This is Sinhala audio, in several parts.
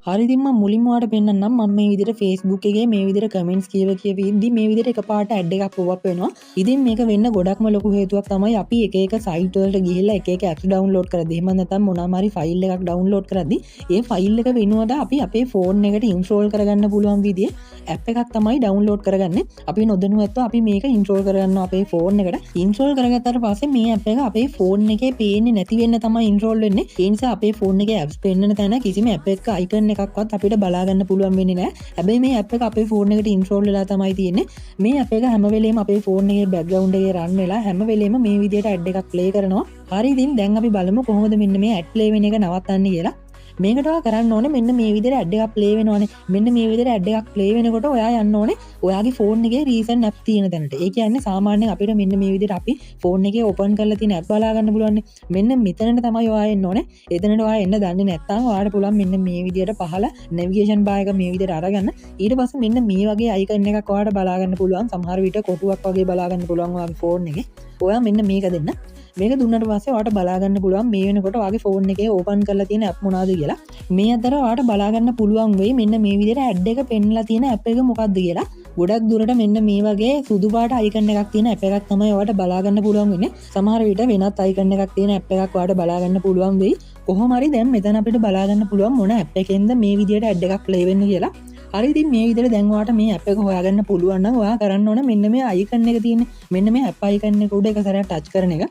හරි, ඉතින් මම මුලින්ම ඔයාලට පෙන්නන්නම්. මම මේ විදිහට Facebook එකේ මේ විදිහට කමෙන්ට්ස් කියව කියව ඉද්දි මේ විදිහට එකපාරට ඇඩ් එකක් පොප් අප් වෙනවා. ඉතින් මේක වෙන්න ගොඩක්ම ලොකු හේතුවක් තමයි අපි එක එක සයිට් වලට ගිහිල්ලා එක එක ඇප්ස් ඩවුන්ලෝඩ් කරද්දි, එහෙම නැත්නම් මොනවා හරි ෆයිල් එකක් ඩවුන්ලෝඩ් කරද්දි, ඒ ෆයිල් එක වෙනුවට අපි අපේ ෆෝන් එකට ඉන්ස්ටෝල් කරගන්න පුළුවන් විදිහේ ඇප් එකක් තමයි ඩවුන්ලෝඩ් කරගන්නේ. අපි නොදැනුවත්ව අපි මේක ඉන්ස්ටෝල් කරගන්නවා අපේ ෆෝන් එකට. ඉන්ස්ටෝල් කරගත්තාට පස්සේ මේ ඇප් එක අපේ ෆෝන් එකේ පේන්නේ නැති වෙන්න තමයි ඉන්ස්ටෝල් වෙන්නේ. ඒ නිසා අපේ ෆෝන් එකේ ඇප්ස් පෙන්නන තැන කිසිම ඇප් එකක අයිකන් එකක්වත් අපිට බලා ගන්න පුළුවන් වෙන්නේ නැහැ. හැබැයි මේ ඇප් එක අපේ ෆෝන් එකට ඉන්ස්ටෝල් වෙලා තමයි තියෙන්නේ. මේ ඇප් එක හැම වෙලේම අපේ ෆෝන් එකේ බෑග්ග්‍රවුන්ඩ් එකේ රන් වෙලා හැම වෙලේම මේ විදිහට ඇඩ් එකක් ප්ලේ කරනවා. හරි, ඉතින් දැන් අපි බලමු කොහොමද මෙන්න මේ ඇඩ් ප්ලේ වෙන එක නවත්තන්නේ කියලා. මේකට ඔයා කරන්න ඕනේ, මෙන්න මේ විදිහට ඇඩ් එකක් ප්ලේ වෙනවනේ. මෙන්න මේ විදිහට ඇඩ් එකක් ප්ලේ වෙනකොට ඔයා යන්න ඕනේ ඔයාගේ ෆෝන් එකේ රීසන්ට් ඇප් තියෙන තැනට. ඒ කියන්නේ සාමාන්‍යයෙන් අපිට මෙන්න මේ විදිහට අපි ෆෝන් එකේ ඕපන් කරලා තියෙන ඇප් බලා ගන්න පුළුවන්. මෙන්න මෙතනට තමයි ඔයා එන්න ඕනේ. එතනට ඔයා එන්න දන්නේ නැත්නම් ඔයාට පුළුවන් මෙන්න මේ විදිහට පහළ නැවිගේෂන් බාර් එක මේ විදිහට අරගන්න. ඊට පස්සේ මෙන්න මේ වගේ අයිකන් එකක් ඔයාට බලා ගන්න පුළුවන්. සමහර විට කොටුවක් වගේ බලා ගන්න පුළුවන් ඔයාගේ ෆෝන් එකේ. ඔයා මෙන්න මේක දෙන්න. මේක දුන්නට පස්සේ ඔයාට බලා ගන්න පුළුවන් මේ වෙනකොට ඔයාගේ ෆෝන් එකේ ඕපන් කරලා තියෙන ඇප් මොනවාද කියලා. මේ අතර ඔයාට බලා ගන්න පුළුවන් වෙයි මෙන්න මේ විදිහට ඇඩ් එක පෙන්නලා තියෙන ඇප් එක මොකක්ද කියලා. ගොඩක් දුරට මෙන්න මේ වගේ සුදු පාට අයිකන් එකක් තියෙන ඇප් එකක් තමයි ඔයාට බලා ගන්න පුළුවන් වෙන්නේ. සමහර විට වෙනත් අයිකන් එකක් තියෙන ඇප් එකක් ඔයාට බලා ගන්න පුළුවන් වෙයි. කොහොම හරි දැන් මෙතන අපිට බලා ගන්න පුළුවන් මොන ඇප් එකෙන්ද මේ විදිහට ඇඩ් එකක් ප්ලේ වෙන්නේ කියලා. හරි, ඉතින් මේ විදිහට දැන් ඔයාට මේ ඇප් එක හොයාගන්න පුළුවන් නම් ඔයා කරන්න ඕන මෙන්න මේ අයිකන් එක තියෙන්නේ. මෙන්න මේ ඇප් අයිකන් එක උඩ එක සැරයක් ටච් කරන එක.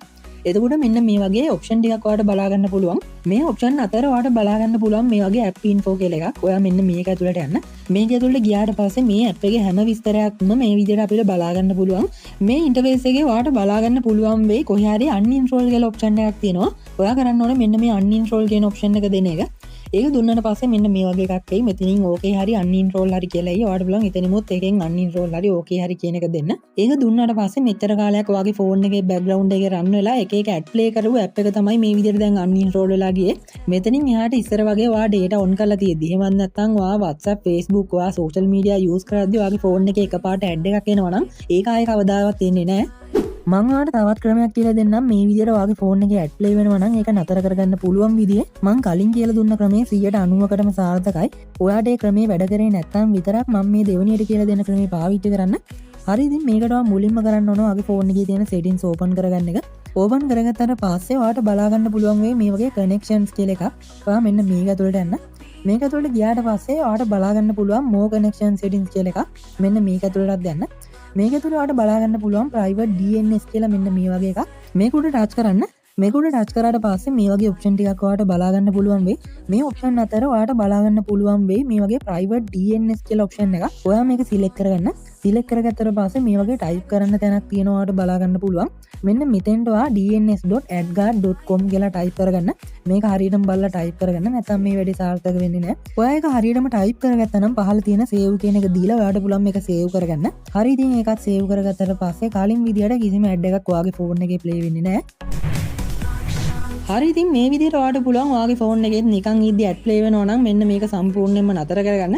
එතකොට මෙන්න මේ වගේ ඔප්ෂන් ටිකක් ඔයාලට බලා ගන්න පුළුවන්. මේ ඔප්ෂන් අතර ඔයාලට බලා ගන්න පුළුවන් මේ වගේ ඇප් ඉන්ෆෝ කියලා එකක්. ඔයා මෙන්න මේක ඇතුළට යන්න. මේක ඇතුළට ගියාට පස්සේ මේ ඇප් එකේ හැම විස්තරයක්ම මේ විදිහට අපිට බලා ගන්න පුළුවන්. මේ ඉන්ටර්ෆේස් එකේ ඔයාලට බලා ගන්න පුළුවන් වෙයි කොහේ හරි අන්ඉන්ස්ටෝල් කියලා ඔප්ෂන් එකක් තියෙනවා. ඔයා කරන්න ඕනේ මෙන්න මේ අන්ඉන්ස්ටෝල් කියන ඔප්ෂන් එක දෙන එක. ඒක දුන්නට පස්සේ මෙන්න මේ වගේ එකක් එයි. මෙතනින් ඕකේ හරි අන්ඉන්ස්ටෝල් හරි කියලා එයි. ඔයාලට පුළුවන් එතනිමුත් එකෙන් අන්ඉන්ස්ටෝල් හරි ඕකේ හරි කියන එක දෙන්න. ඒක දුන්නාට පස්සේ මෙච්චර කාලයක් ඔයාගේ ෆෝන් එකේ බෑග්ග්‍රවුන්ඩ් එකේ රන් වෙලා එක එක ඇඩ් ප්ලේ කරපු ඇප් එක තමයි මේ විදිහට දැන් අන්ඉන්ස්ටෝල් වෙලා ගියේ. මෙතනින් එහාට ඉස්සර වගේ ඔයා ඩේටා ඔන් කරලා තියෙද්දි, එහෙමත් නැත්නම් ඔයා WhatsApp, Facebook, ඔයා සෝෂල් මීඩියා යූස් කරද්දි ඔයාගේ ෆෝන් එකේ එකපාරට ඇඩ් එකක් එනවා නම් ඒක ආයේ කවදාවත් එන්නේ නැහැ. මං ඔයාලට තවත් ක්‍රමයක් කියලා දෙන්නම් මේ විදිහට ඔයාගේ ෆෝන් එකේ ඇඩ් ප්ලේ වෙනවා නම් ඒක නතර කරගන්න පුළුවන් විදිය. මං කලින් කියලා දුන්න ක්‍රමය 90%කටම සාර්ථකයි. ඔයාට ඒ ක්‍රමේ වැඩ කරේ නැත්නම් විතරක් මං මේ දෙවෙනියට කියලා දෙන ක්‍රමේ පාවිච්චි කරන්න. හරි, ඉතින් මේකට ඔයා මුලින්ම කරන්න ඕන ඔයාගේ ෆෝන් එකේ තියෙන සෙටින්ග්ස් ඕපන් කරගන්න එක. ඕපන් කරගත්තාට පස්සේ ඔයාට බලා ගන්න පුළුවන් වෙයි මේ වගේ කනෙක්ෂන්ස් කියලා එකක්. ඔයා මෙන්න මේක ඇතුළට යන්න. මේක ඇතුළට ගියාට පස්සේ ඔයාට බලා ගන්න පුළුවන් more connection settings කියලා එකක්. මෙන්න මේක ඇතුළටත් යන්න. මේක ඇතුළේ ඔයාට බලා ගන්න පුළුවන් private DNS කියලා මෙන්න මේ වගේ එකක්. මේක උඩ ටච් කරන්න. මේක උඩ ටච් කරාට පස්සේ මේ වගේ ඔප්ෂන් ටිකක් ඔයාට බලා ගන්න පුළුවන් වෙයි. මේ ඔප්ෂන් අතර ඔයාට බලා ගන්න පුළුවන් වෙයි මේ වගේ private DNS කියලා ඔප්ෂන් එකක්. ඔයා මේක සිලෙක්ට් කරගන්න. සිලෙක්ට් කරගත්තට පස්සේ මේ වගේ ටයිප් කරන්න තැනක් තියෙනවා ඔයාට බලා ගන්න පුළුවන්. මෙන්න මෙතෙන්ට ඔයා dns.adguard.com කියලා ටයිප් කරගන්න. මේක හරියටම බලලා ටයිප් කරගන්න, නැත්නම් මේ වැඩේ සාර්ථක වෙන්නේ නැහැ. ඔයා ඒක හරියටම ටයිප් කරගත්තා නම් පහළ තියෙන සේව් කියන එක දීලා ඔයාට පුළුවන් මේක සේව් කරගන්න. හරි, ඉතින් ඒකත් සේව් කරගත්තට පස්සේ කලින් විදියට කිසිම ඇඩ් එකක් ඔයාගේ ෆෝන් එකේ ප්ලේ වෙන්නේ නැහැ. හරි, ඉතින් මේ විදිහට ඔයාට පුළුවන් ඔයාගේ ෆෝන් එකෙත් නිකන් ඉද්දි ඇඩ් ප්ලේ වෙනවා නම් මෙන්න මේක සම්පූර්ණයෙන්ම නතර කරගන්න.